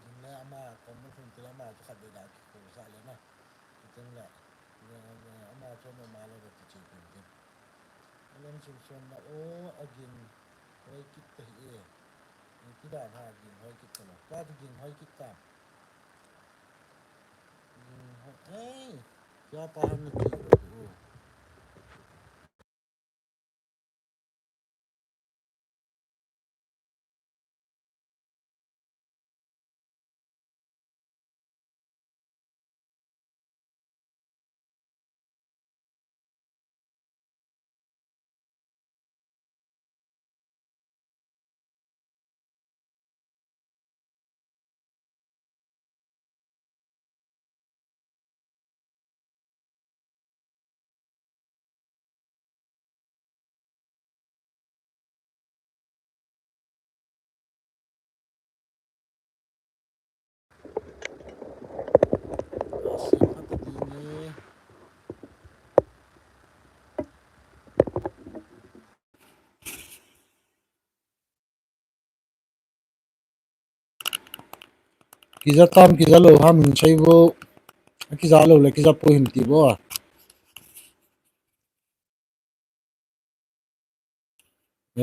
jing le ama, kum lhun tile ama chu khatvei ga kikhosa le na. Chuteng le, le, le, ama chu ama ma le ga kiche pen tin. Alam Singson na o, agin hoi kit ta hi e. Ni ti dan ha agin hoi kit ta lou. Ka ti gin hoi kit ta. Gin hoi, ei, kya pa han na ti lou. Kija tam, kija lou ham hin sei vo. Kija lou le, kija po hin ti vo.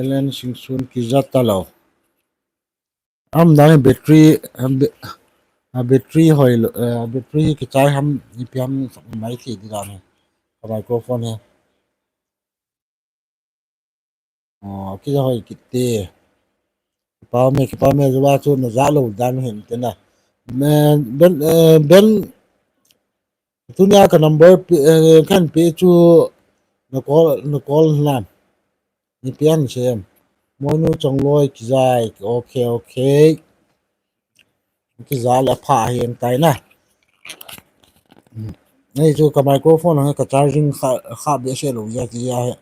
Ellen Singson kija talou. Am dan hi battery, a, ba-, a battery hoi lou, eh, a battery hi kichai ham, ipi ham mai thei di dan hi. Ka microphone hi. Oh, kija hoi kit te. Kipa ume, kipa ume, jua chu na ja lou dan hin te na. Ben, eh, Ben, tunia ka number pe, eh, khat pe chu na call, na call na. Ni pian sem. Moinu Chongloi kijai. Okay, okay. Kija le pha hin tai na. Nei chu ka microphone ha ka charging kha, kha be se lou ja ti ja he.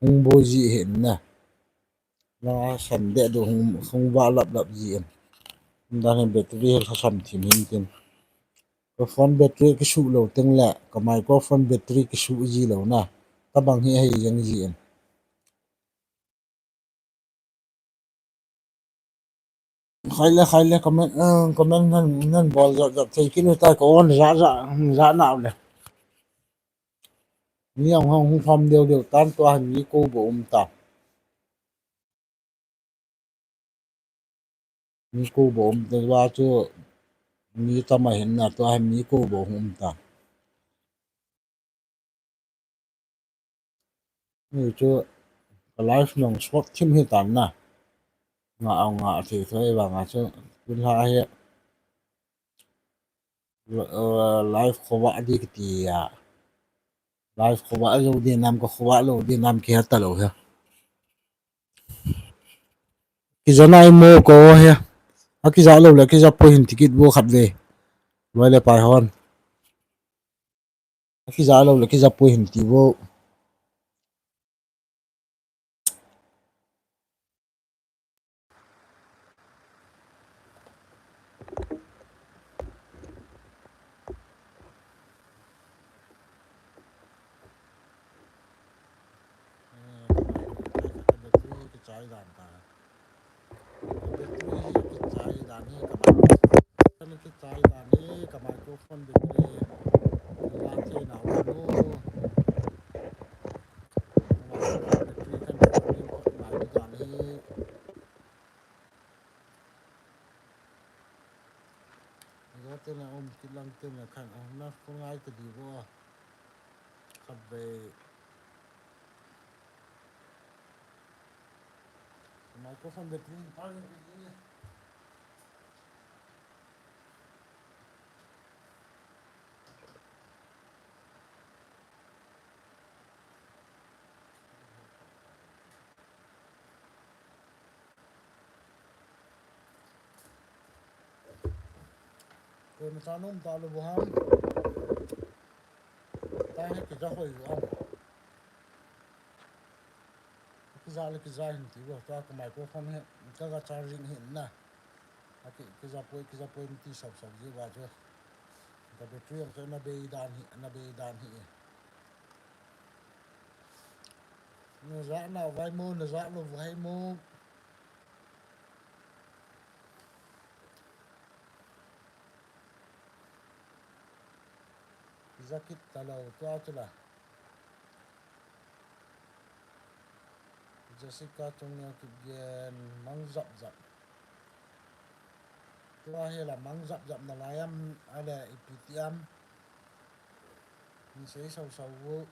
Hung bo ji hin na. Na san de du hung, hung va lap lap ji hin. Dan hin battery hi lhasam thim hin tin. Ka phone battery kisuh lou teng le, ka microphone battery kisuh ji lou na. Tabang hi ahi jeng ji hin. Khai le, khai le, comment, eh, comment nan, nan bol jat jat thei kit u tai, ka on ja ja, ja na le. Ni ang hong hung pham deu deu tan tua han ni ko bo um ta. Mi ko bo um te va chu mi tam ahin na tua hin mi ko bo um ta. Ni chu ka live nong short thim hi tan na. Nga, nga, thei thei vang a chu, tun ha hi, eh, live khovah di kiti a. Live khovah lou di nam ka khovah lou di nam ki hata lou hi. Kija nai mo ko hi. A kija lou le, kija poi hin tikit bo khat ve. Loi le pai hon. Kija lou le, kija poi hin ti bo. Battery hi kichai dan ta. Battery hi kichai dan hi ka microphone. Kichai dan hi ka microphone battery. Kichai dan hi ka microphone battery. Kichai dan hi. Ga te na um kilang te na khan, ah, na phone ngai ta di bo. Khat ve. Microphone battery pa ni. Koima cha nom ta lou bu ham. Ta hi kija hoi u ham. Kija le kija hin ti bo, tua ka microphone hi, ka ga charging hin na. Aki, kija poi, kija poi, mi ti sap sap ji ba chu. Ka battery ang chu na bei dan hi, na bei dan hi. Na ja na vai mo, na ja lou vai mo. Jakit ta lou tua chu la. Jessica Chungneo Kipgen, mang jap jap. Tua hi la mang jap jap na lai am, ale ipi ti am. Ni sei sau sau vo.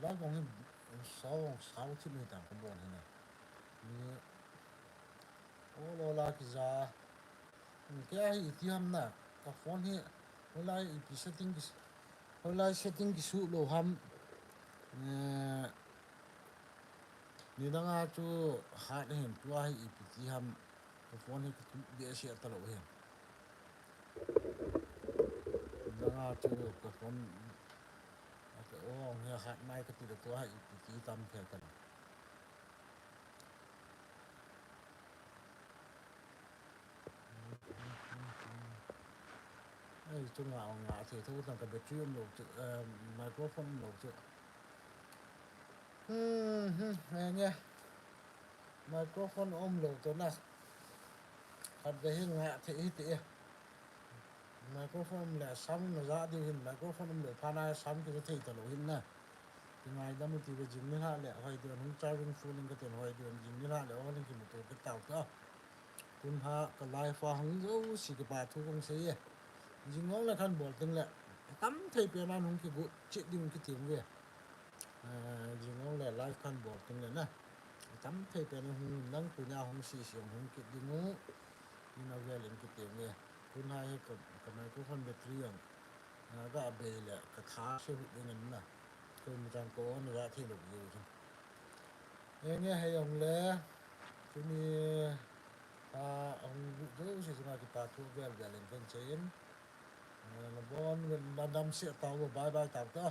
Lai bong hi sau, sau thi mai tang ka bon hi na. Ni, o lo la kija. Kei a hi iti ham na, ka phone hi, hoilai ipi setting ki, hoilai setting kisu lou ham. Eh, nidang a chu hat hin tua hi ipi ti ham, ka phone hi ka tu behseh ta lou hin. Nidang a chu ka phone, ate o, hi hat mai ka ti lou tua hi ipi ti tam thei ta lou. Ei, chu nga, nga thei tho tang ka battery um lou chu, eh, microphone um lou chu. Hmm, hmm, nge nge. Microphone um lou chu na. Khat ve hi nga thei hi ti e. Microphone um le sound na ja diu hin, microphone um lou phat na sound ki thei ta lou hin na. Kingaidam u ti ve jing ni ha le, hoi diu hung charging full in ka tin hoi diu jing ni ha le, hoi diu kimu to ka tau ta. Tun ha ka live a hung jouse kipa thu kong sei e. Jing ngong le khan bol ting le, tam thei pen a hung kigu chit ding kiti ve. Eh, jing ngong le live khan bol ting le na. Tam thei pen a hung nang tu nia hung si si hung kit ding u. Ina vel in kiti ve. Tun ha hi ka, ka microphone battery ang. Nga ga bei le ka tha se hu ding in na. Koima chang ko na ga thei lou ji. Nge nge hei ong le. Tuni, ah, ong bu jouse chunga kipa thu vel vel in kan chei in. Eh, na bon, na dam se tau, bye bye tau ta.